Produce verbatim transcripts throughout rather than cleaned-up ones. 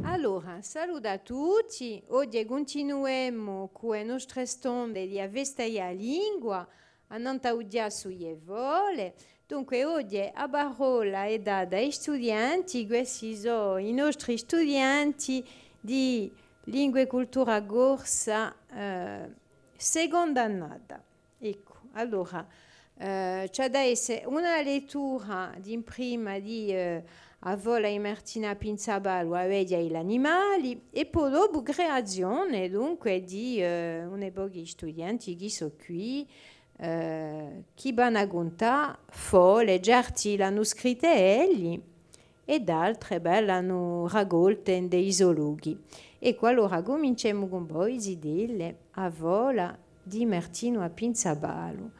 Allora, salute à tutti. Oghje cuntinuemu cù e nostre stonde di a festa di a lingua, annant'à u chjassu di e fole. Dunque, oghje a parolla hè data à i studianti, questi sò i nostri studianti di lingua è cultura corsa, eh, seconda annata. Eccu, allora, eh, ci hà da esse una lettura d'imprima di, eh, a fola di Martina Pinzapallu, A veghja di l'animali, è po dopu creazione, dunque, di, eh, un pocu di studianti chì sò quì, eh, chì vanu à cuntà fole, certi l'anu scritte elli, è d'altre, bè, l'anu raccolte in i so lochi. Eccu, allora cuminciemu cun voi, zitelle, a fola di Martinu à Pinzapallu.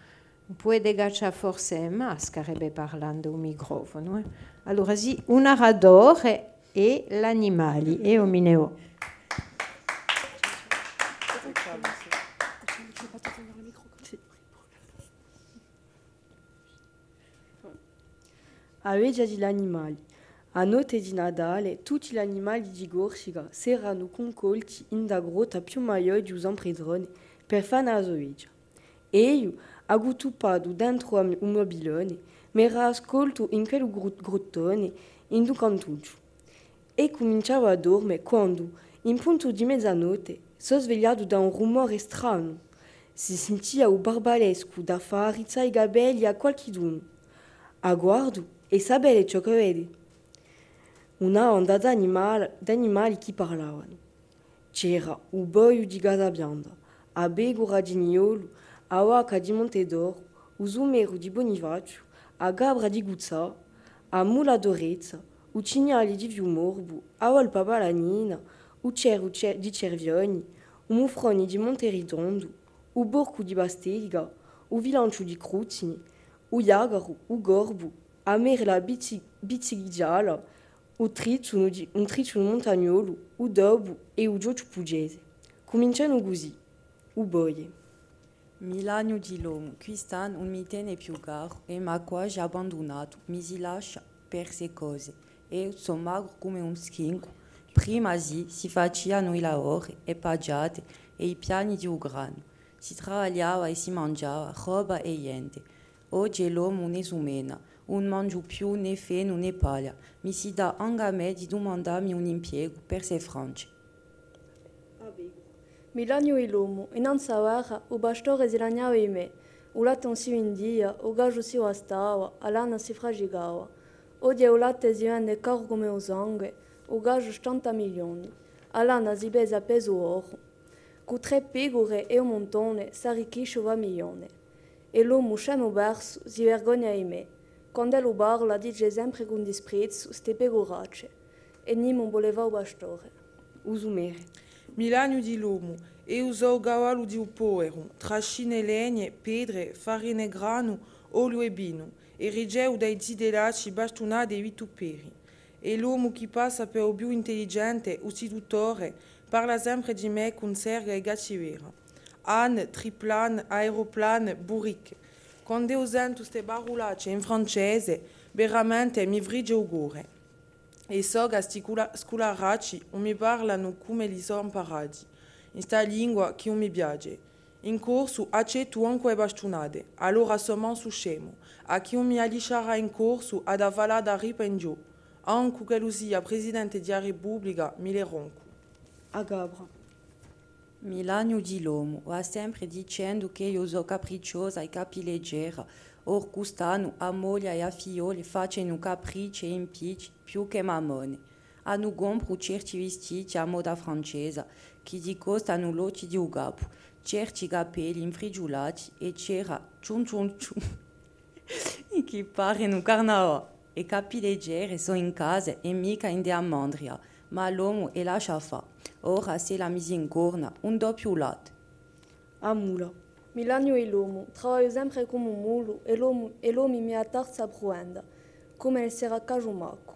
Ùn pudete caccià forse e mascare, bè, parlendu à u microfonu, eh. Allora, sì, un aratore è l'animali, è o mi ne vò. A veghja di l'animali. A notte di Natale, tutti l'animali di Corsica s'eranu cuncolti in a grotta più maiò di u San Petrone per fà a so veghja. È eiu, aggutuppatu dentru à u mo bilone, m'era ascoltu in quellu gru-, gruttone, in u cantucciu. È cuminciavu à dorme quandu, in puntu di mezanotte, sò svegliatu da un rumore stranu. Si sintia u barbalescu da fà arrizzà i capelli à qualchidunu. Aguardu è sapete ciò ch'o vede? Una banda d'animali, d'animali chì parlavanu. C'era u boiu di Casabianda, a pecura di Niolu, a vacca di Monte d'Oru, u sumeru di Bunifaziu, a capra di Cuzzà, a mula d'Orezza, u cignali di Fiumorbu, a volpa palanina, u cerru ce-, di Cervioni, u mufroni di Monte Ritondu, u porcu di Bastelica, u filanciu di Cruzzini, u ghjacaru, u corbu, a merla bizzi-, bizzighjala, u trizzunu di, un trizzunu muntagnolu, u topu è u ciocciu pughjese. Cumincianu cusì, u boie. Mi lagnu di l'omu, quist'annu ùn mi tene più caru è m'hà quasi abbandunatu, mi si lascia per sse cose. Eiu sò magru cum'è un schincu, prima si, si facianu i lavori è paghjate è i piani di u granu, si travagliava è si manghjava, robba è ghjente. Oghje l'omu ùn ne sumena, ùn manghju più nè fenu nè paglia, mi si dà ancu à mè di dumandà mi un impiegu per sse France. Mi lagnu di l'omu, innanzu à a guerra, u pastore si lagnava di mè, u latte ùn si vindia, u casgiu si guastava, a lana si frascicava. Oghje u latte si vende caru cum'è u sangue, u casgiu stanta milioni, a lana si pesa pesu d'oru. Cù trè pecure è un muntone s'arricchisce u famiglione. È l'omu scemu persu si vergogna di mè. Quand'ellu parla dice sempre cun disprezzu ste pecuracce. È nimu ùn vole fà u pastore. U sumere. Mi lagnu di l'omu, eiu sò u cavallu di u poveru, trascine legne, petre, farina è granu, oliu è vinu, è ricevu da i zitellacci bastunate è vituperi. È l'omu chì passa per u più intelligente, u siduttore, parla sempre di mè cun serga è cattivera. Âne, triplan, aeroplan, bourrique. Quand'eiu sentu ste parulacce in francese, veramente mi frighje u core. È sò chì sti scula-, scularacci ùn mi parlanu cum'elli sò amparati, in sta lingua chì ùn mi piace. In corsu accettu ancu e bastunate, allora sò mansu scemu, à chì ùn mi a lisciarà in corsu hà da fallà da ripa in ghjò, ancu ch'ellu sia presidente di a Republica, mi le roncu. A capra. Mi lagnu di l'omu, và sempre dicendu ch'eiu sò capricciosa è capileggera, or cust'annu a moglia è a figliola facenu capricci è impicci più chè mammone. Anu compru certi vistiti à moda francesa, chì ti costanu l'ochji di u capu, certi capelli infrigiulati è c'era ciun ciun ciun, chì parenu carnavà. E capileggere sò in casa è micca in de a mandria, ma l'omu e lascia fà. Ora s'ella mi si incorna, ùn dò più latte. A mula. Mi lagnu di l'omu, travagliu sempre cum'è un mulu è l'omu, è l'omu mi attarza a pruenda, cum'è s'era casgiu maccu.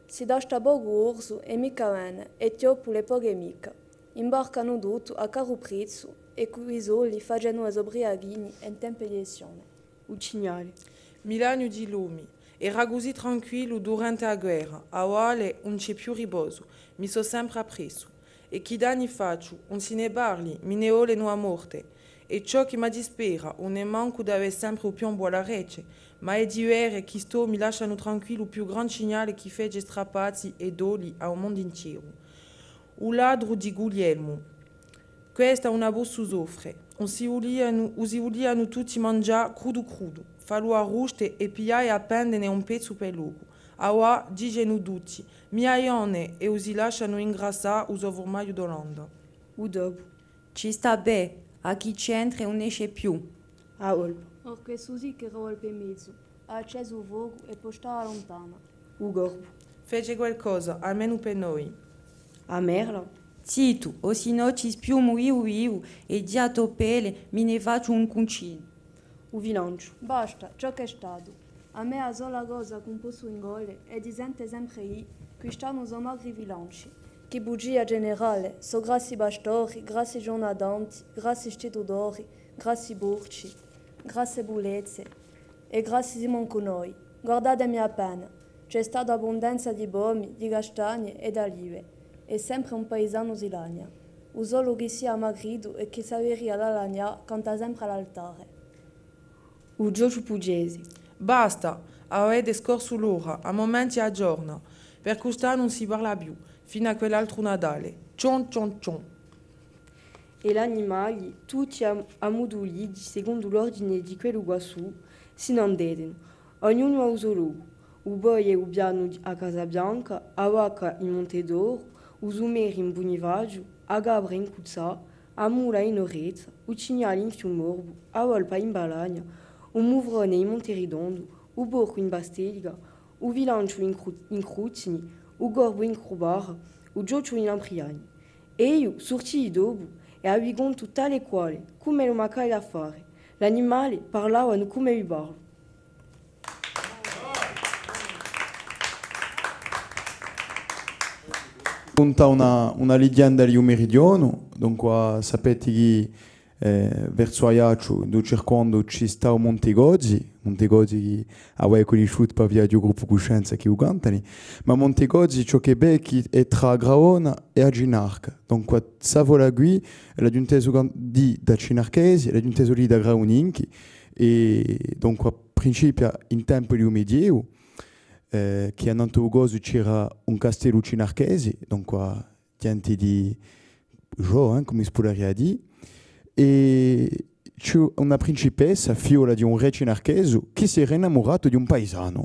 Si tasta pocu orsu è micca vene, è chjoppule poche micca. Imbarcanu tuttu à caru prezzu è cù i soldi facenu e so briachine in tempe di elezzione. U cignale. Mi lagnu di l'omi, Era cusì tranquillu durante a guerra, avale ùn ci hè più riposu, mi sò sempre appressu. È chì danni facciu, ùn si ne parli, mi ne volenu a morte. È ciò chì mi dispera, ùn hè mancu d'avè sempre u piombu à l'arechje, ma hè di vede chì st'omi lascianu tranquillu u più gran cignale chì fece strapazzi è doli à u mondu interu. U ladru di Guglielmu. Questa ùn a possu soffre. U si vulianu, u si vulianu tutti manghjà crudu crudu, fallu arruste è piglià è appendene un pezzu per locu. Avà, dicenu tutti, mia ghjovane, è u si lascianu ingrassà u so furmagliu d'Olanda. U topu. Ci stà bè, à chì c'entre ùn esce più. A volpe. Or questu sì ch'era volpe in mezu. Hà accesu u focu è po stava luntana. U corbu. Fece qualcosa, almenu per noi. A merla. Zittu, o sinnò ti spiumu eiu eiu è di a to pelle mi ne facciu un cuncinu. U vilanciu. Basta, ciò ch'hè statu. À mè a sola cosa ch'ùn possu ingode hè di sente sempre dì: quist'annu sò magri i vilanci. Chì bugia generale, sò grassi pastori, grassi ghjurnatanti, grassi stitutori, grassi porci, grasse pulezze. È grassi simu ancu noi. Guardatemi appena. Ci hè stata abbundanza di pomi, di castagne è d'alive, è sempre un paisanu si lagna. U solu chì sia magritu è chì s'averia da lagnà canta sempre à l'altare. U ghjociu pughjese. Basta! Avete scorsu l'ora, à mumenti a ghjorna. Per cust'annu ùn si parla più, finu à quell'altru Natale. Cion, cion, cion. È l'animali, tutti am-, ammuduliti secondu l'ordine di quellu quassù, si n'andetenu, ognunu à u so locu, u boi è u pianu di, à Casa Bianca, a vacca in Monte d'Oru, u sumeri in Bunifaziu, a capra in Cuzzà, a mula in Orezza, u cignale in Fiumorbu, a volpa in Balagna, u muvrone in Monte Ritondu, u porcu in Bastelica, u vilanciu in Cru-, in Cruzzini, u corbu in Crubarra, u ghjociu in Lampriani. È eiu surtii dopu è a vi contu tale è quale, cum'ellu m'accade à fà. L'animali parlavanu cum'è vi parlu. Cunta una, una lighjenda di u Meridionu, dunqua sapete chì, eh, versu Aiacciu, in u circondu, ci stà u Monte Gozzi, Monte Gozzi chì avà hè cunnisciutu per via di u gruppu Cuscenza chì u cantani, ma Monte Gozzi, ciò ch'hè bè, chì hè trà Gravona è a Cinarca. Dunqua, sta fola quì, l'aghju intesu can-, dì da cinarchesi, l'aghju intesu dì da gravuninchi, è dunqua principia in tempu di u Medievu, eh, chì annantu à u cosu c'era un castellu cinarchesi, dunqua ghjenti di ghjò, eh, cum'è si pudaria dì, è ci hè una principessa, figliola di un rè cinarchesu, chì s'era innamuratu di un paisanu.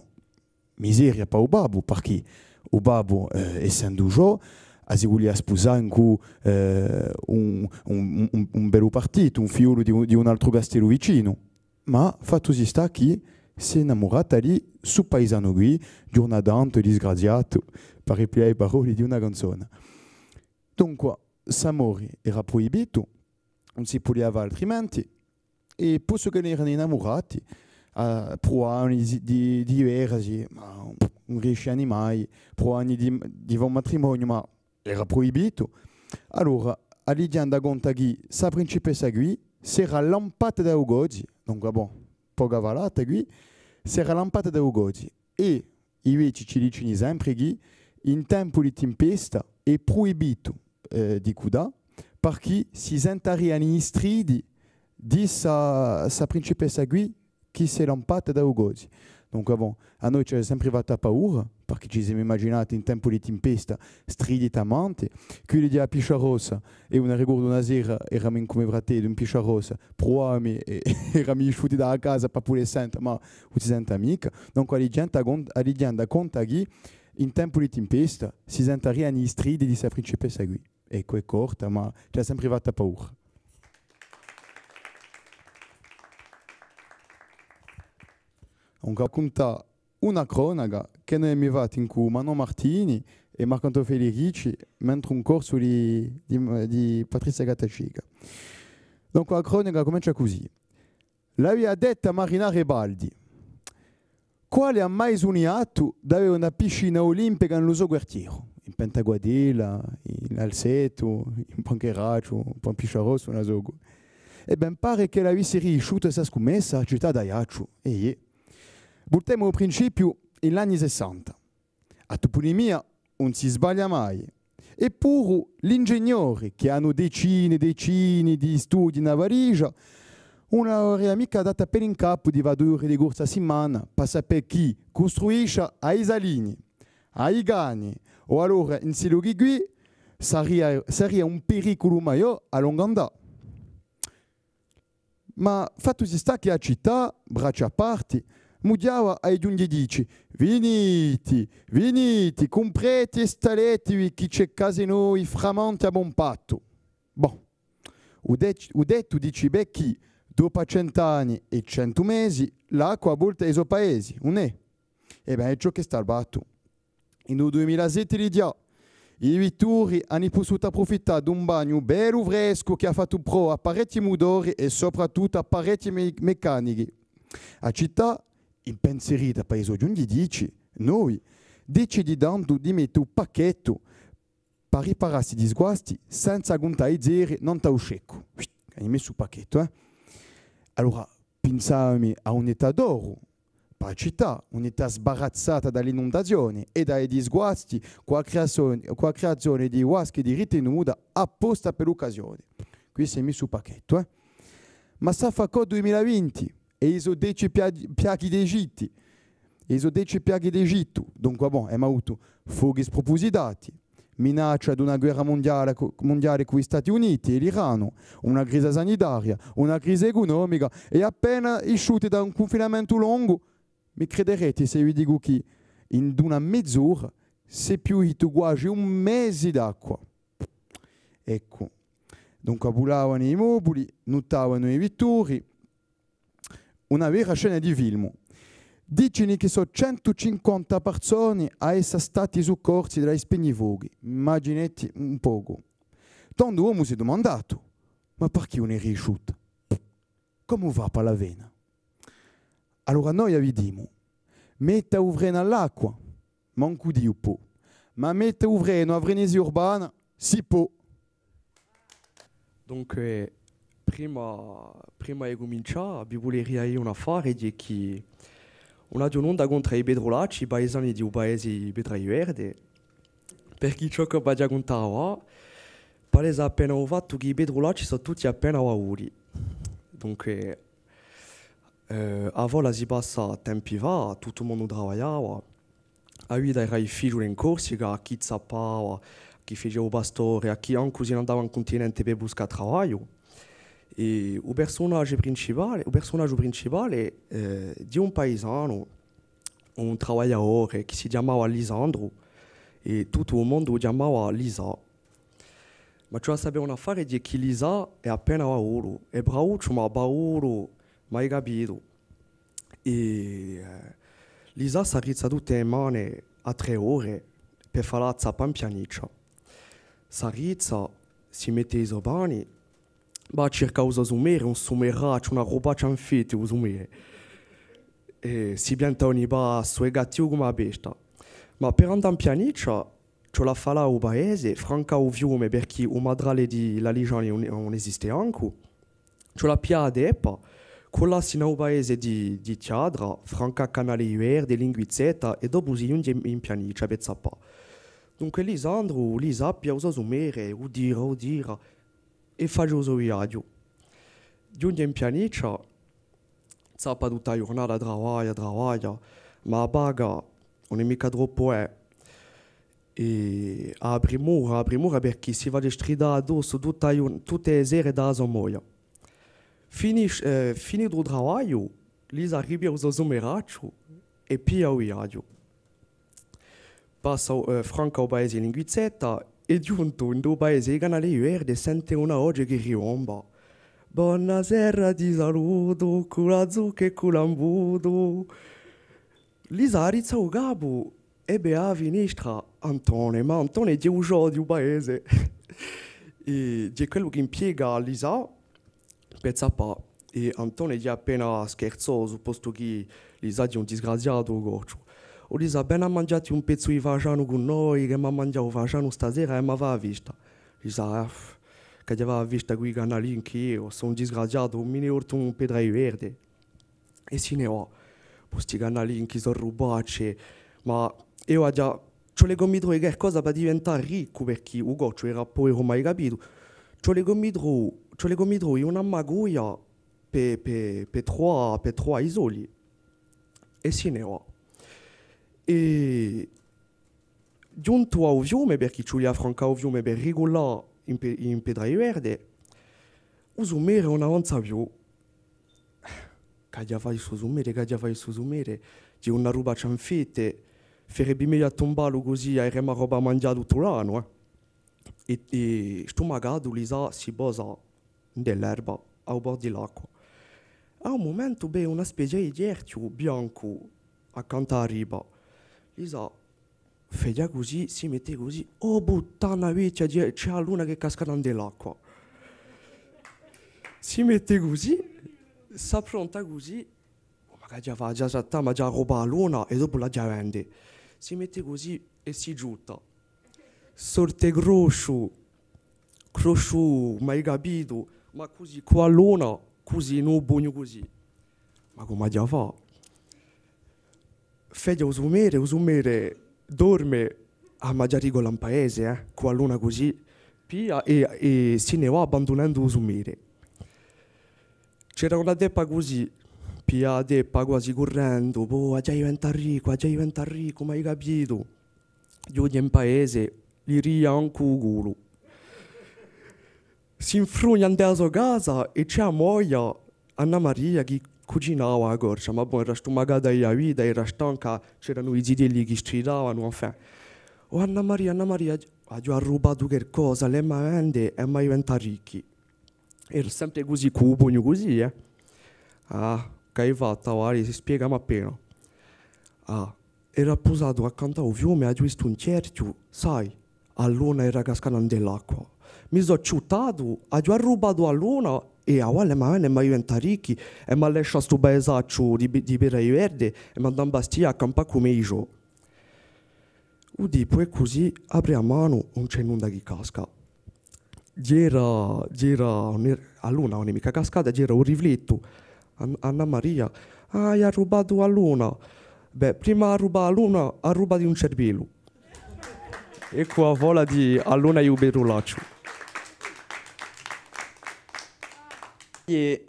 Miseria pà u babbu, parchì u babbu, eh, essendu ghjò, a si vulia spusà incù, eh, un, un, un, un bellu partitu, un figliolu di un, di un altru castellu vicinu. Ma fattu si stà chì s'hè innamurata di stu paisanu quì, ghjurnatante, disgraziatu, pà ripiglià i paroli di una canzona. Dunqua, st'amori era pruibitu, ùn si pudia fà altrimenti, è postu ch'elli erani innamurati, eh, pruvavani di, di, di vedesi, ma ùn riesciani mai, pruvavani di, di fà un matrimoniu, ma era pruibitu. Allora, a lighjenda conta chì sta principessa quì s'era lampata da u Gozzi, dunqua, bon, poca falata quì, s'era lampata da u Gozzi, è i vechji ci dicini sempre chì in tempu di timpesta hè pruibitu, eh, di cudà, parchì si sentariani i stridi di sta, sta principessa quì, chì s'hè lampata da u Gozzi. Dunqua, bon, à noi ci hà sempre fattu paura, parchì ci semu imaginati in tempu di timpesta, stridi tamanti, quelli di a Piscia Rossa, è eiu mi ricordu una sera, eramu incù me fratellu in Piscia Rossa, pruvavamu, è, eramu isciuti da a casa pà pudè senta, ma ùn si senta micca. Dunqua, a lighjenda con-, a lighjenda conta chì in tempu di timpesta si sentariani i stridi di sta principessa quì. Eccu, hè corta, ma ci hà sempre fattu paura. Dunqua, cunta una cronaca chì noi avemu fattu incù Manon Martini è Marc'Antoine Federici, mentre un corsu di, di, di Patrizia Gattaceca. Dunqua, a cronaca cumencia cusì. L'avia detta Marina Rebaldi. Quale hà mai sunniatu d'avè una piscina olimpica in lu so quartieru? In Penta Guatella, in Alzetu, in Pancheracciu, in Piscia Rossa, ùn la sò. È bè, pare ch'ella avissi riisciutu sta scummessa à a cità d'Aiacciu. È iè. Vultemu à u principiu in l'anni sessanta. A tupunimia ùn si sbaglia mai. Eppuru l'ingegnori, chì anu decine è decine di studii in a valisgia, ùn averia micca datu appena in capu di fà dui ori di corsa a simana, pà sapè chì custruiscia à i Salini, à i Cani, o allora in sti lochi quì, saria, saria un periculu maiò à longu andà. Ma fattu si stà chì a cità, bracci aparti, mughjava à i ghjunghji dici: "Viniti, viniti, cumpreti è stalletivi chì ci hè casi novi framanti à bon pattu." Bon, u de-, u dettu dici bè chì, dopu à cent'anni è centu mesi, l'acqua volta i so paesi, ùn hè? È bè, hè ciò chì stà fattu. In u duimila è setti dighjà, i vitturi ani pussutu apprufittà d'un bagnu bellu frescu chì hà fattu prò à parechji mutori è soprattuttu à parechji me-, meccanichi. A cità, impensirita pà i so ghjunghji dici novi, decidi tandu di metta u pacchettu pà riparà sti disguasti senza cuntà i zeri nant'à u sceccu. Ani messu u pacchettu, eh? Allora, pinsavami à un'età d'oru pà a cità, un'età sbarazzata da l'inundazioni è da i disguasti, cù a creazioni, cù a creazioni di vaschi di ritenuta apposta per l'occasioni. Quì s'hè messu u pacchettu, eh? Ma s'affacca u duimila è vinti è i so deci pia-, piaghi d'Egitti, è i so deci piaghi d'Egittu, dunque, bon, emu avutu fochi sprupusitati, minaccia d'una guerra mundiale cu-, mundiale cù i Stati Uniti è l'Iranu, una crisa sanitaria, una crisa ecunomica è appena isciuti da un cunfinamentu longu, mi credereti s'e vi dicu chì in d'una mez'ora s'hè piuitu quasi un mesi d'acqua. Eccu. Dunque, vulavanu i mobuli, nuttavanu i vitturi, una vera scena di filmu. Dicini chì sò centu cinquanta parsoni à essa stati succorsi da i spegnifochi. Imagineti un pocu. Tandu l'omu s'hè dumandatu: "Ma parchì ùn hè riisciutu? Cumu fà pà l'avvena?" Allora noi a vidimu. Metta u frenu à l'acqua, mancu Diu pò. Ma metta u frenu à a frenesia urbana, si pò. Dunque, prima, prima di cumincià, vi vuleria dì un affare, hè chì ùn aghju nunda contr'à i Petrulacci, i paisani di u paesi di Petraglie Verde, perchè ciò ch'o v'aghju à cuntà avà palesa appena u fattu chì i Petrulacci sò tutti appena avauti. Dunque, eh, a fola si passa tempi fà, tuttu u mondu travagliava, a vita era difficiule in Corsica, à chì zappava, à chì facia u pastore, à chì ancu si n'andava in cuntinente per buscà travagliu. È u persunagiu principale, u persunagiu principale, eh, di un paisanu, un travagliadore chì si chjamava Lisandru, è tuttu u mondu u chjamava Lisà. Ma ci hè da sapè un affare, hè chì Lisà hè appena baulu, hè bravucciu, ma baulu, m'ai capitu. È, eh, Lisà s'arrizza tutte e mane à trè ore per fà a zappa in pianiccia. S'arrizza, si mette i so panni, và à circà u so sumere, un sumeracciu, una robaccia infetta u sumere. È si pianta à ogni passu, hè gattivu cum'è a pesta. Ma per andà in pianiccia, ci vole à falà u paese, francà u fiume, perchè u matrale di l'Alisgiani ùn, ùn esiste ancu. Ci vole à piglià a teppa, cullà sinu à u paese di, di Chjadra, francà Canale Verde, Linguizzetta, è dopu si ghjunghje in, in pianiccia per zappà. Dunque Lisandru, Lisà piglia u so sumere, u tira, u tira, è face u so viaghju. Ghjunghje in pianiccia, zappa tutta a ghjurnata, travaglia, travaglia, ma a paga ùn hè micca troppu, eh. È hà a primura, hà a primura perchè si face stridà addossu tutta a ghjur-, tutte e sere da a so moglia. Finisce, eh, finitu u travagliu, Lisà ripiglia u so sumeracciu è piglia u viaghju. Passa, eh, franca u paese di Linguizzetta, è ghjuntu in u paese di Canale Verde sente una voce chì ribomba: "Bona sera, ti salutu, cù la zucca è cù l'ambutu." Lisà arizza u capu è vede à a finestra Antone, ma Antone hè u sgiò di u paese. È hè quellu chì impiega à Lisà per zappà. È Antone hè appena scherzosu, postu chì Lisà hè un disgraziatu, u cocciu. "O Lisà, veni à manghjati un pezzu di fasgianu cù noi, ch'emu à manghjà u fasgianu stasera è emu à fà a festa." Lisà: "Ah, ch'aghju à fà a festa cù i canalini, chì eiu sò un disgraziatu, mi ne voltu in Petraglie Verde." È si ne và. po sti canali chì sò rubacci, ma eiu aghju, ci vole ch'o mi trovi qualcosa pà diventà riccu, perchè u cocciu era poveru, m'ai capitu. Ci vole ch'o mi tro-, ci vole ch'o mi trovi una macuia pè, pè, pè truvà, pè truvà i soldi. È si ne và. È ghjuntu à u fiume, perchè ci vulia à francà u fiume per ricullà in Pe-, in Petra di Verde, u sumere ùn avanza più. Ch'aghju à fà di stu sumere, ch'aghju à fà di stu sumere, ci hè una rubaccia in fette, farebbe megliu à tumballu cusì averemu a roba à manghjà tuttu l'annu, eh. È, è stumacatu, Lisa si posa ind'è l'erba, à u bordu di l'acqua. À un mumentu vede una spezia di chjerchju biancu accantu à a ripa. Lisa feghja cusì, si mette cusì, oh puttana vechja, ci hè, ci hè a luna chì hè cascata ind'è l'acqua. Si mette cusì, s'appronta cusì, ma ch'aghju à fà, aghju à saltà, m'aghju à arrubà a luna è dopu l'aghju à vende. Si mette cusì è si ghjutta. Sorte crosciu, crosciu, m'ai capitu, ma cusì, cù a luna, cusì, ùn u pugnu cusì. Ma cumu aghju à fà? Feghja u sumere, u sumere dorme, ah, m'aghju à ricullà in paese, eh, cù a luna cusì, piglia è, è si ne và abbandunendu u sumere. C'era una teppa cusì, piglia a teppa quasi currendu, po, aghju à diventà riccu, aghju à diventà riccu, m'ai capitu? Ghjunghje in paese, li ria ancu u culu. S'infrugna ind'è a so casa è ci hè a moglia, Anna Maria, chì cucinava a corcia, ma bon, era stumacata di a vita, era stanca, c'eranu i zitelli chì stridavanu, enfin. Oh, Anna Maria, Anna Maria, aghju arrubatu qualcosa, l'emu à vende è emu à diventà ricchi. Era sempre cusì, cù u pugnu cusì, eh. Ah, ch'ai fattu, avà, spiegami appena. Ah, era pusatu accantu à u fiume, aghju vistu un chjerchju, sai, a luna era cascata ind'è l'acqua. Mi sò ciuttatu, aghju arrubatu a luna è avà l'emu à vende, emu à diventà ricchi, è emu à lascià stu paesacciu di, di Petra di Verde è emu à andà in Bastia à campà cù i me figlioli. U tipu, è cusì, apre a manu, ùn ci hè nunda chì casca. Ghjera, ghjera, ùn era, a luna ùn hè micca cascata, ghjera u riflettu. An-, Anna Maria, ah, ai arrubatu a luna. Bè, prima d'arrubà a luna, arrubati un cerbellu. Eccu a fola di A luna è u perulacciu. È,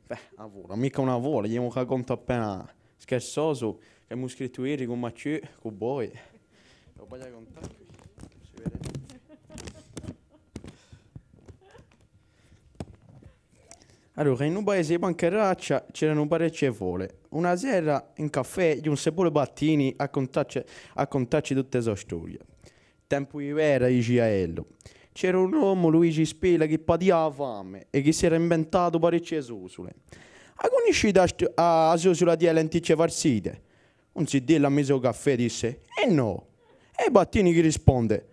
bè, a fola, micca una fola, hè un racontu appena scherzosu, ch'avemu scrittu eri cù Mathieu, cù voi. Lo vogliu cuntà quì. Si vede. Allora, in un paese di Pancheraccia c'eranu parechje fole. Una sera, in caffè, ghjunse Pole Battini à cuntacci, à cuntacci tutte e so storie. Tempu di guerra, dicia ellu. C'era un omu, Luigi Spilla, chì patia a fame è chì s'era inventatu parechje sosule. A cunniscite a st-, a, a sosula di e lenticchje farsite? Un zitellu à mezu caffè disse: "Eh nò!" È Battini chì risponde: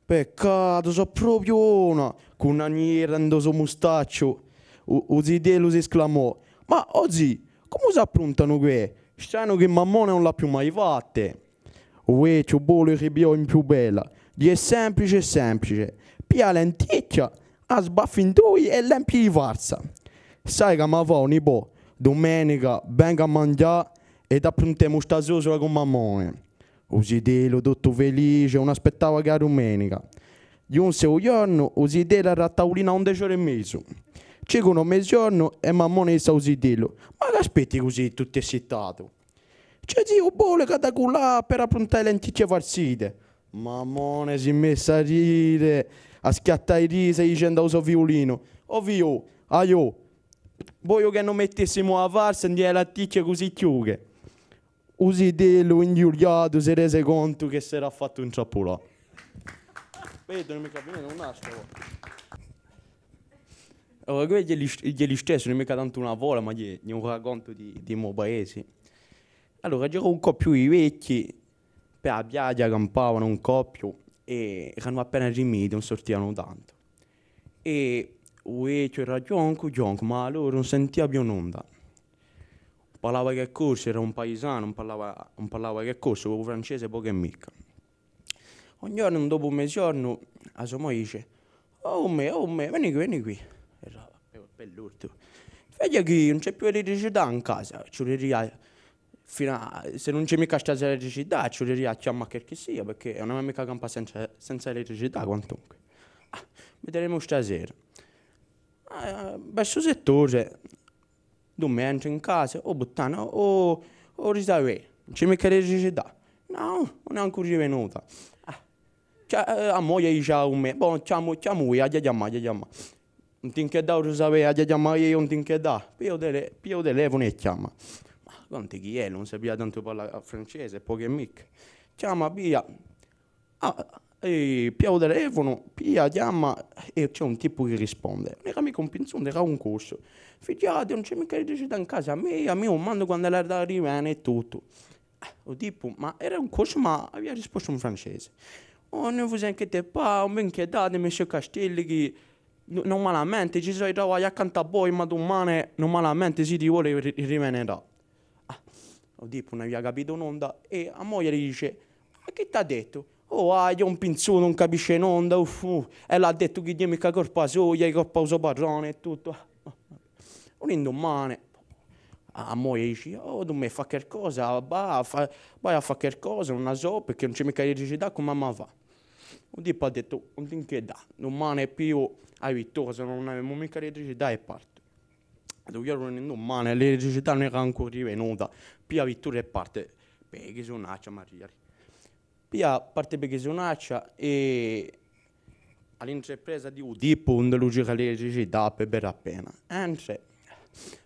"Peccatu, sò propiu bona!" Cù una niera ind'u so mustacciu, u, u zitellu s'esclamò: "Ma, o zì, cumu s'appruntanu què? Stranu chì mammone ùn l'hà più mai fatte." U vechju Pole ripigliò in più bella: "Hè semplice, semplice. Piglia a lenticchja, a sbaffi in dui è l'empii di farsa. Sai ch'emu à fà, o nipò? Dumenica vengu à manghjà è t'appruntemu sta sosula cù mammone." U zitellu, tuttu felice, ùn aspettava chè a dumenica. Ghjunse u ghjornu, u zitellu era à taulina à undeci ore è mezu. Circunu meziornu è mammone disse à u zitellu: "Ma ch'aspetti cusì tuttu essittatu?" "Ci hè ziu Pole ch'hà da cullà per appruntà e lenticchje farsite." Mammone si messe à ride, à schiattà di risa, dicendu à u so figliulinu: "O figliò, aiò, vogliu chì no mettessimu a farsa ind'è e lenticchje cusì chjuche." U zitellu, inghjuliatu, si rese contu chì s'era fattu intrappulà. Vedu, ùn hè micca finita, un altru. Allora, què hè l'ist-, hè l'istessu, ùn hè micca tantu una fola, ma hè, hè un racontu di, di u mo paese. Allora, c'era un coppiu di vechji, per a piaghja campavanu un coppiu, è eranu appena rimiti, ùn surtianu tantu. È u vechju era ghjoncu, ghjoncu, ma allora ùn sentia più nunda. Parlava chè corsu, era un paisanu, ùn parlava, ùn parlava chè corsu, u francese pocu è micca. Un ghjornu, dopu meziornu, a so moglie dice: "O mè, o mè, veni quì, veni quì." Era per, per l'ortu. "Vedi chì ùn ci hè più elettricità in casa, ci vuleria, Finu à, s'ellu ùn ci hè micca stasera elettricità, ci vuleria à chjamà à qualchissia, perchè ùn avemu micca à campà senza, senza elettricità, quantunque. Ah, videremu stasera. Ah, versu sett'ore, dumè entru in casa, o puttana, o, o Risavè, ùn ci hè micca elettricità. Nò, ùn hè ancu rivenuta. Ah, chja-, eh, a moglia dice à u mè, bon, chjamu, chjamu eiu, aghju da chjamà, aghju da chjamà. Ùn t'inchietà, o Risavè, aghju da chjamà eiu, ùn t'inchietà. Piglia u tele-, piglia u telefonu è chjama. Ma quant'è chì hè, ùn sapia tantu parlà francese, pocu è micca. Chjama, piglia. Ah, è piglia u telefonu, piglia, chjama, è ci hè un tipu chì risponde. Ùn era micca un pinzutu, era un corsu. Fighjate, ùn ci hè micca elettricità in casa mia, mi u mandu quand'ellu hà da rivene è tuttu. Eh, u tipu, ma era un corsu, ma avia rispostu in francese. Oh, ne vous inquiétez pas, ùn v'inchietate, monsieur Castelli, chì nu-, nurmalamente ci sò i travagli accantu à voi, ma dumane nurmalamente, s'iddu vole, ri-, rivenerà. Ah, u tipu ùn avia capitu nunda, è a moglia li dice: «Ma chì t'hà dettu?» «Oh, ah, hè un pinzutu, ùn capisce nunda, uff, uff, è l'hà dettu chì ùn hè micca colpa soia, hè colpa di u so patrone è tuttu.» U lindumane, a, a moglia dice: «Oh, dumè, fà qualcosa, và à fà, vai à fà qualcosa, ùn la sò, perchè ùn ci hè micca elettricità, cumu emu à fà?» U tipu hà dettu: «Ùn t'inchietà, dumane pigliu a vittura, s'è ùn avemu micca elettricità è partu.» È u ghjornu dumane l'elettricità ùn era ancu rivenuta, pigliu a vittura è parte per Ghisunaccia, Maria. Piglia, parte per Ghisunaccia è à l'intrapresa di u tipu induve ghjera l'elettricità per bella appena. Entre.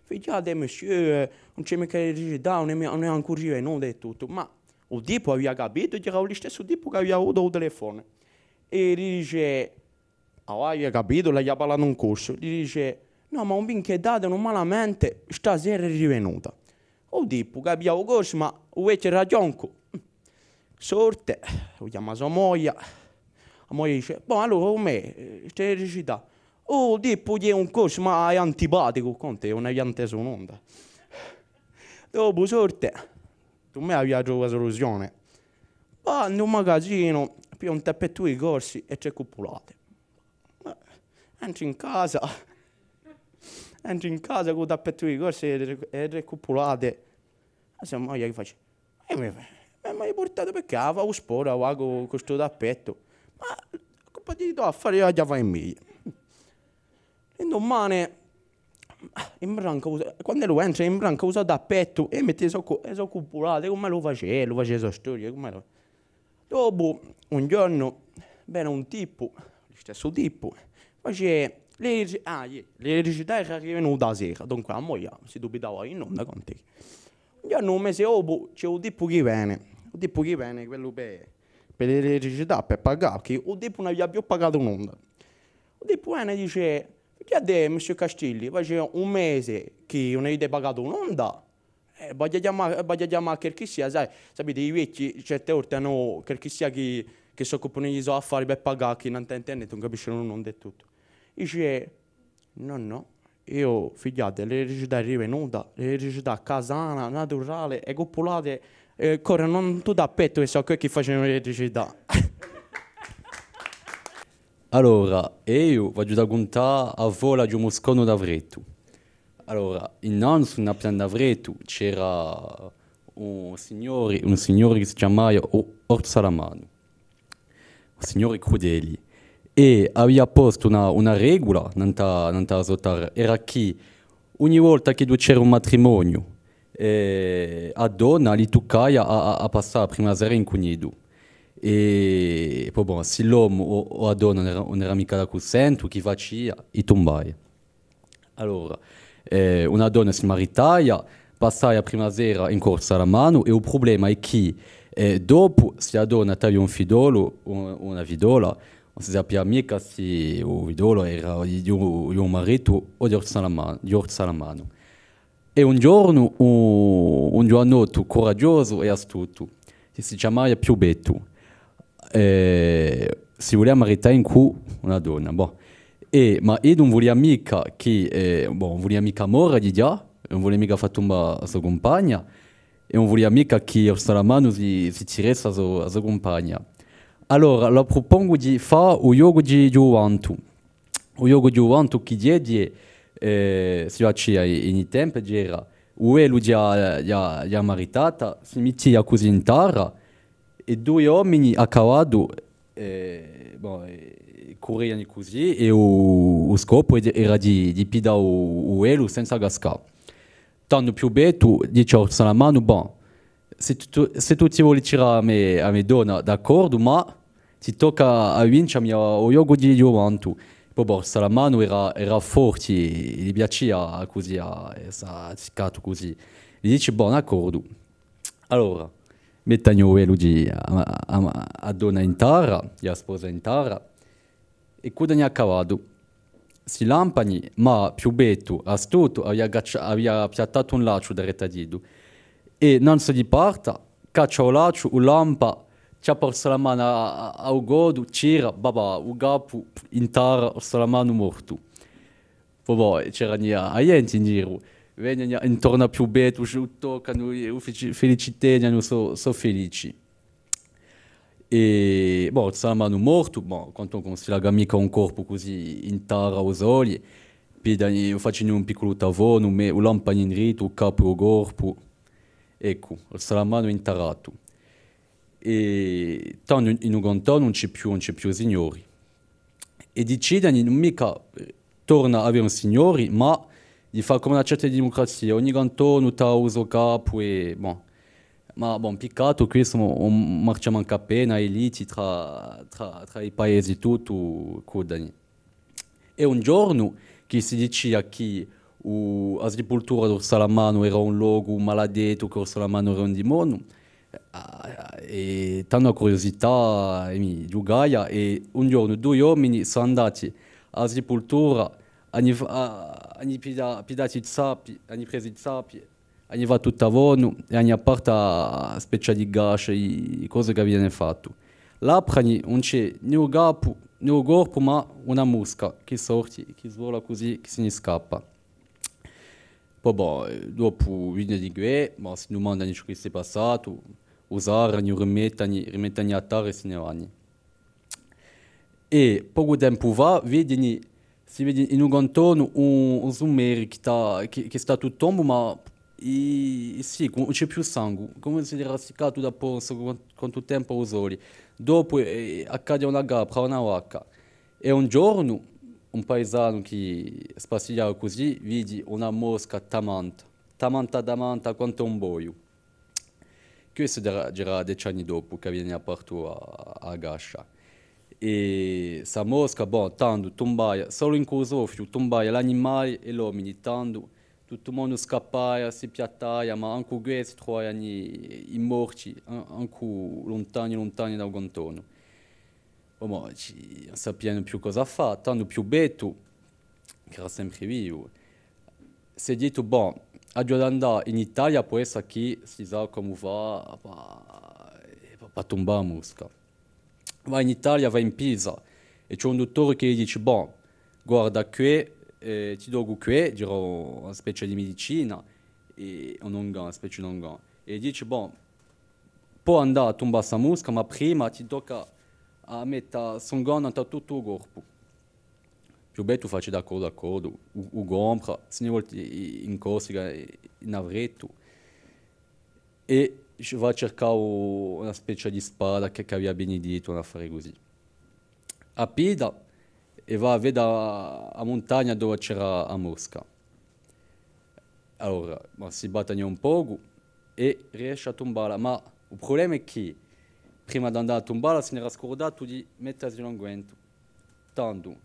Fighjate, monsieur, eh, ùn ci hè micca elettricità, ùn hè mi-, ùn hè ancu rivenuta è tuttu. Ma u tipu avia capitu, ghjera u listessu tipu chì avia avutu u telefonu. È li dice, ah, avia capitu, l'avia parlatu in corsu. Li dice: «Nò, ma ùn v'inchietate, nurmalamente stasera hè rivenuta.» U tipu capia u corsu, ma u vechju era chjoncu. Sorte, u chjama a so moglia. A moglia dice: «Bon, allora, cum'hè, eh, st'elettricità?» «U tipu hè un corsu, ma hè antipaticu, quant'è, ùn avia intesu nunda.» Dopu sorte, dumè avia trovu a suluzione. Và in un magazinu, piglia un tappettu di corsi è trè cuppulate. Eh, entru in casa, entru in casa cù u tappettu di corsi è trè, è trè cuppulate. A so moglia chì face: «Eh, mi, mi, mi m'hai purtatu, perchè a fà u sportu, a fà cù, cù stu tappettu?» «Ma, cum'hai da fà, eiu aghju da fà i mei.» L'indumane, imbranca u so, quand'ellu entra, imbranca u so tappettu è mette e so cu-, e so cuppulate, cum'ellu face, lu face e so storie, cum'ellu. Dopu, un ghjornu, vene un tipu, listessu tipu, face l'eletri-, ah, iè, l'elettricità era rivenuta a sera, dunque a moglia si dubitava di nunda, quant'è. Un ghjornu, un mese dopu, ci hè u tipu chì vene, u tipu chì vene, quellu per, per l'elettricità, per pagà, chì u tipu ùn avia più pagatu nunda. U tipu vene è dice: «Fighjate, monsieur Castilli, face un mese chì ùn avete pagatu nunda, eh, v'aghju da chjamà, v'aghju da chjamà à qualchissia, sai, sapete, i vechji certe volte anu qualchissia chì, chì s'occupanu di i so affari per pagà, chì ùn t'intendenu, ùn capiscenu nunda è tuttu.» Dice: «Nò, nò, eiu, fighjate, l'elettricità hè rivenuta, l'elettricità casana, naturale, e cuppulate, eh, correnu in tuttu à pettu, è sò quì chì facenu l'elettricità.» Allora, eiu v'aghju da cuntà a fola di u musconu d'Avrettu. Allora, innanzu, in a piana d'Avrettu, c'era un signori, un signori chì si chjamava O-, Orsu Alamanu. Un signori crudeli. È avia postu una, una regula nant'à, nant'à a so tarra, era chì ogni volta chì c'era un matrimoniu, eh, a donna li tuccaia à, à, à passà a prima sera incugnitu. È po, bon, sì l'omu o, o a donna ùn era, ùn era micca d'accunsentu, chì facia? I tumbava. Allora, eh, una donna si maritaia, passaia a prima sera in Orsu Alamanu, è u prublema hè chì, eh, dopu, s'è a donna t'avia un fidolu, un, una fidola, ùn si sapia micca s'è u fidolu era di, di u, di u maritu o di Orsu Alamanu, di Orsu Alamanu. È un ghjornu, un, un ghjuvanottu curaghjosu è astutu, chì si chjamava Piubettu, eh, si vulia marità incù una donna, bon. È, ma iddu ùn vulia micca chì, eh, bon, ùn vulia micca mora dighjà, ùn vulia micca fà tumbà a so cumpagna, è ùn vulia micca chì Orsu Alamanu si, si tirassi a so, a so cumpagna. Allora, la prupongu di fà u ghjocu di, di u vantu. U ghjocu di u vantu chì ghjè, eh, si facia in, in i tempi, ghjera u velu di a, di a, di a maritata, si mittia cusì in tarra, è dui omini à cavallu, eh, bon, eh, curriani cusì, è u, u scopu era di, di piddà u, u velu senza cascà. Tandu Piubettu dici à Orsu Salamanu: bon, s'è tù, s'è tù ti voli tirà a me, a me donna, d'accordu, ma ti tocca à vincemi à u ghjocu di, di u mantu. Po, bon, Orsu Salamanu era, era forti, li piacia cusì, à, è s'hè azziccatu cusì. Li dici: bon, d'accordu. Allora, mettani u velu di a, a, a, a donna in tarra, di a sposa in tarra, è cuddani à cavallu. Si lampani, ma Piubettu, astutu, avia caccia-, avia piattatu un lacciu daretu à d'iddu. È nanzu di parta, caccia u lacciu, u lampa, chjappa Orsu Salamanu à, à, à u coddu, tira, babà, u capu in tarra, Orsu Salamanu mortu. Po, po, c'erani a, a ghjenti in giru, veniani intornu à Piubettu, u toccanu, u feci-, felicitenianu, sò, sò felici. È, bon, Orsu Salamanu mortu, bon, quantunque ùn si laca micca un corpu cusì in tarra à u soli, piddani, facini un picculu tavonu, mè, u lampani indrittu, u capu è u corpu, eccu, Orsu Salamanu hè intarratu. È tandu in, in u cantonu ùn ci hè più, ùn ci hè più signori. È dicidani ùn micca, eh, torna à avè un signori, ma di fà cum'è una certa dimucrazia, ogni cantonu t'hà u so capu è, bon. Ma, bon, piccatu, questu ùn, ùn marchja mancu appena, i liti trà, trà, trà i paesi, tuttu, cuddani. È un ghjornu chì si dicia chì u, a sipultura d'Orsu Salamanu era un locu maladettu, chì Orsu Salamanu era un dimoniu, ah, è tandu a curiosità, eh, mi ghjucaia, è un ghjornu dui omini sò andati à a sipultura, ani f-, ah, ani pida-, pidatu i zappi, ani presu i zappi, ani fattu u tavonu è ani apartu a specia di cascia, i, i cosi ch'aviani fattu. L'aprani, ùn ci hè nè u capu, nè u corpu, ma una musca chì sorti, chì svola cusì, chì si ni scappa. Po, bon, eh, dopu vene di què, ma si dumandani ciò chì s'hè passatu, u sarrani, u rimettani, rimettani à tarra è si ni vani. È pocu tempu fà, vidini, si vidi in un cantonu un, un sumeri chì t'hà, chì, chì stà tuttu tombu, ma i, i, sì, ùn ci hè più sangu, cum'è s'era siccatu da po-, ùn sò quan-, quantu tempu à u soli. Dopu, eh, accadi à una capra, à una vacca. È un ghjornu, un paisanu chì spassighjava cusì, vidi una mosca tamanta, tamanta, tamanta, quant'è un boiu. Questu era, era deci anni dopu ch'aviani apartu a, a cascia. È sta mosca, bon, tandu tumbaia, solu incù u soffiu, tumbaia l'animali è l'omini, tandu tuttu u mondu scappaia, si piattaia, ma ancu què si truvaiani i morti, an-, ancu luntani, luntani da u cantonu. Bon, ci, ùn sapiani più cosa fà, tandu Piubettu, ch'era sempri vivu, s'hè dittu: bon, aghju da andà in Italia, pò essa chì si sà comu fà pà, pà, pà tumbà a mosca. Và in Italia, và in Pisa, è ci hè un duttore chì li dici: bon, guarda què, eh, ti docu què, dirò una spezia di medicina, è un onguent, una spezia di onguent. È dici: bon, pò andà à tumbà sta mosca, ma prima ti tocca à metta st'onguent nant'à tuttu u corpu. Piubettu faci: d'accordu, d'accordu, u, u compra, si ni volti in Corsica, in Avrettu, è ci va à circà u-, una spezia di spada chì, chì avia benedettu, un affare cusì. A pida è và à veda a, a muntagna dove c'era a mosca. Allora, ma si battani un pocu è riesci à tumballa, ma u prublema hè chì prima d'andà à tumballa si n'era scurdatu di mettasi l'onguentu. Tandu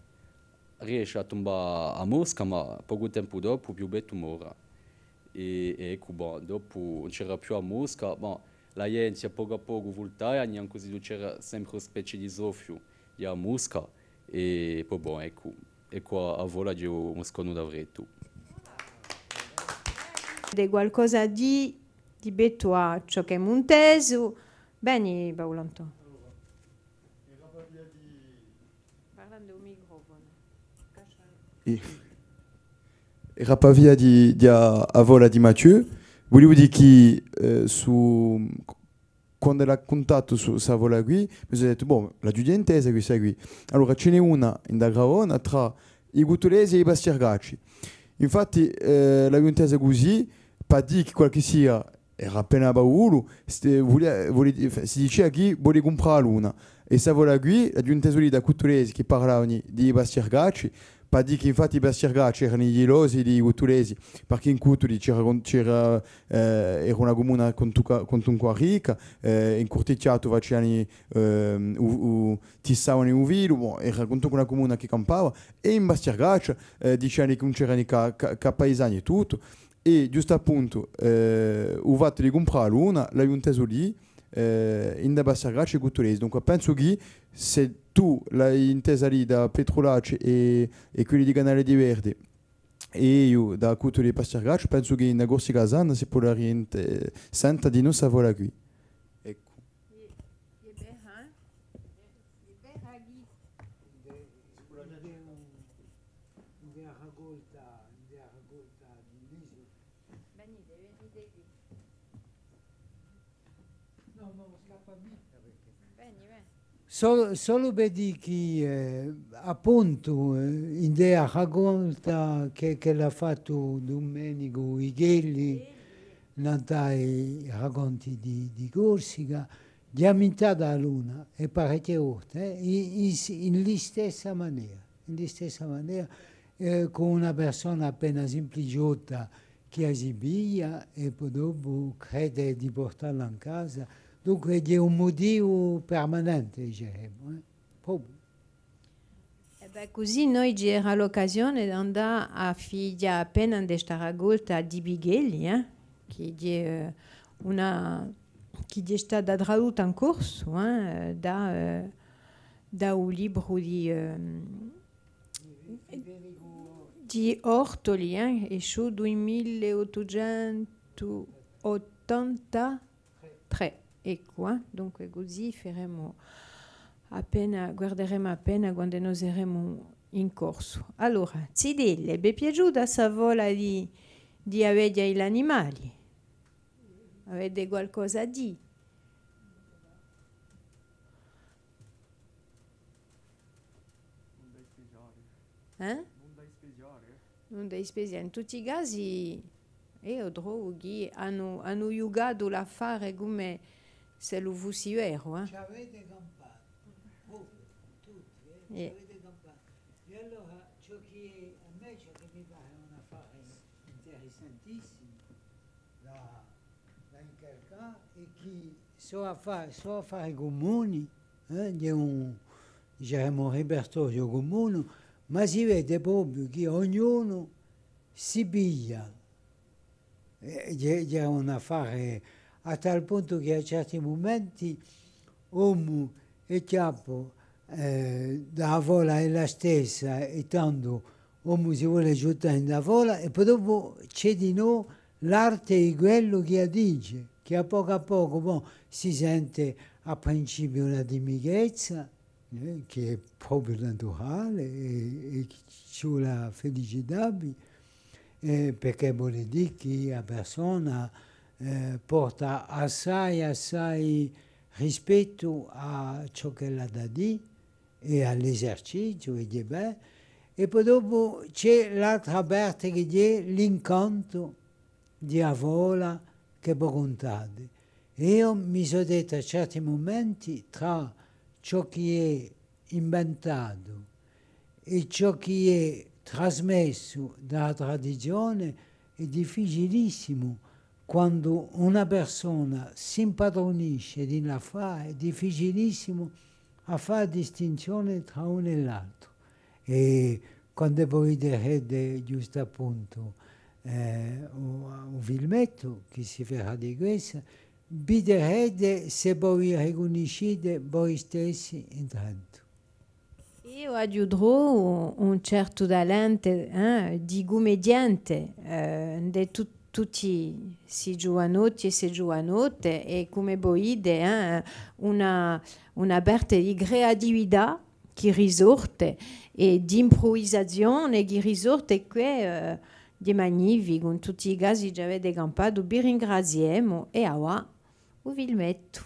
riesci à tumbà a mosca, ma pocu tempu dopu Piubettu mora. È, è eccu, bon, dopu ùn c'era più a mosca, bon, a ghjenti à pocu à pocu vultaiani, ancu s'iddu c'era sempri una spezia di soffiu di a mosca, è po bon, eccu, eccu a, a fola di u musconu d'Avrettu. Hè qualcosa di, di pettu à ciò ch'emu intesu. Beni, Paulu Antò. Parla in u microfonu. Era pà via di, di a, a fola di Mathieu, vuliu dì chì, eh, su, quandu l'hà cuntatu su, sta fola quì, mi sò dettu: bon, l'aghju digià intesa quista quì. Allora, ci n'hè una in a Gravona trà i Cuttulesi è i Pastircacci. Infatti, eh, l'aghju intesa cusì, Pà dì chì qualchissia era appena babbulu, ste-, vulia, voli-, si dicia chì voli cumprà a luna. È sta fola quì, l'aghju intesu dì da Cuttulesi chì parlavani di i Pastircacci, pà dì chì infatti i Pastircacci erani ghjilosi di i Cuttulesi, parchì in Cuttuli c'era, c'era, eh, era una cumuna quantunqua, quantunqua ricca, eh, in Curtichjatu faciani, ehm, u, u, tissavani u filu, bon, era quantunqua una cumuna chì campava, è in Pastircaccia, eh, diciani chì ùn c'erani cà, cà, cà paisani è tuttu, è ghjustu appuntu, eh, u fattu di cumprà a luna, l'aghju intesu lì, eh, in da Pastircaccia è Cuttulesi. Dunque, pensu chì s'è tù l'hai intesa lì da Petrulacci è, è quelli di Canale di Verdi, è eiu da Cuttuli è Pastircaccia, pensu chì in a Corsica sana si pudaria inte-, senta di nò sta fola quì. Eccu. Solu, solu per dì chì, eh, appuntu, eh, in a raconta chì, ch'ellu hà fattu Dumenicu Ighelli, nant'à i raconti di, di Corsica, ghjè mintata a luna, è parechje volte, eh, in, in, in listessa manera, in listessa manera, eh, cù una persona appena simpliciotta chì a si piglia è po dopu crede di purtalla in casa. Dunque, ghjè un mutivu permanente, diceremu, eh. Propiu. È bè, cusì noi ci era l'occasione d'andà à fighjà appena in sta racolta di Bighelli, eh, chì ghjè, eh, una, chì ghjè stata tradutta in corsu, eh, da, eh, da u libru di, ehm, di Ortoli, eh, esciutu in mille ottucentu ottantatrè. Eccu, eh. Dunque, cusì feremu appena, guarderemu appena quandu no seremu in corsu. Allora, zitelle, v'hè piaciuta sta fola di, di a veghja è l'animali? Avete qualcosa à dì? Nunda di speciale. Eh? Nunda di speciale. Nunda di speciale. In tutti i casi, eiu trovu chì anu, anu ghjucatu l'affare cum'è s'ellu fussi veru, eh? Ci avete campatu, propiu, tutti, eh? Ci avete campatu. È allora, ciò chì, à mè, ciò chì mi pare un affare interessantissimu, da, da incalcà, è chì sò affa-, sò affari cumuni, eh, di un, diceremu, un ripertoriu cumunu, ma si vede propiu chì ognunu si piglia, eh, di, di un affare, à tal puntu chì à certi mumenti omu hè chjappu, eh, da a fola ella stessa, è tandu omu si vole ghjuttà in a fola, è po dopu ci hè dinò l'arte di quellu chì a dice, chì à pocu à pocu, bon, si sente à principiu una timichezza, eh, chì hè propiu naturale, è, è chì ci vole à felicità, eh, perchè vole dì chì a persona, eh, porta assai, assai rispettu à ciò ch'ella hà da dì, è à l'eserciziu, è ghjè bè. È po dopu ci hè l'altra parte chì ghjè l'incantu di a fola chì vo cuntate. È eiu mi sò dettu à certi mumenti, trà ciò chì hè inventatu è ciò chì hè trasmessu da a tradizione, hè difficilissimu, quandu una persona s'impatrunisce di l'affare, hè difficilissimu à fà a distinzione trà unu è l'altru. È quandu vo viderete ghjustu appuntu, eh, u, u filmettu chì si ferà di quessa, viderete s'è vo vi ricunniscite voi stessi indrentu. Eiu aghju trovu un certu talente, eh, di cummediante, eh, ind'è tu-, tutti sti ghjuvanotti è ste ghjuvanotte, è cum'è vo vide, eh, una, una parte di creatività chì risorte è d'impruvisazione chì risorte, è què, eh, hè magnificu, in tutti i casi ci avete campatu, vi ringraziemu è avà u filmettu.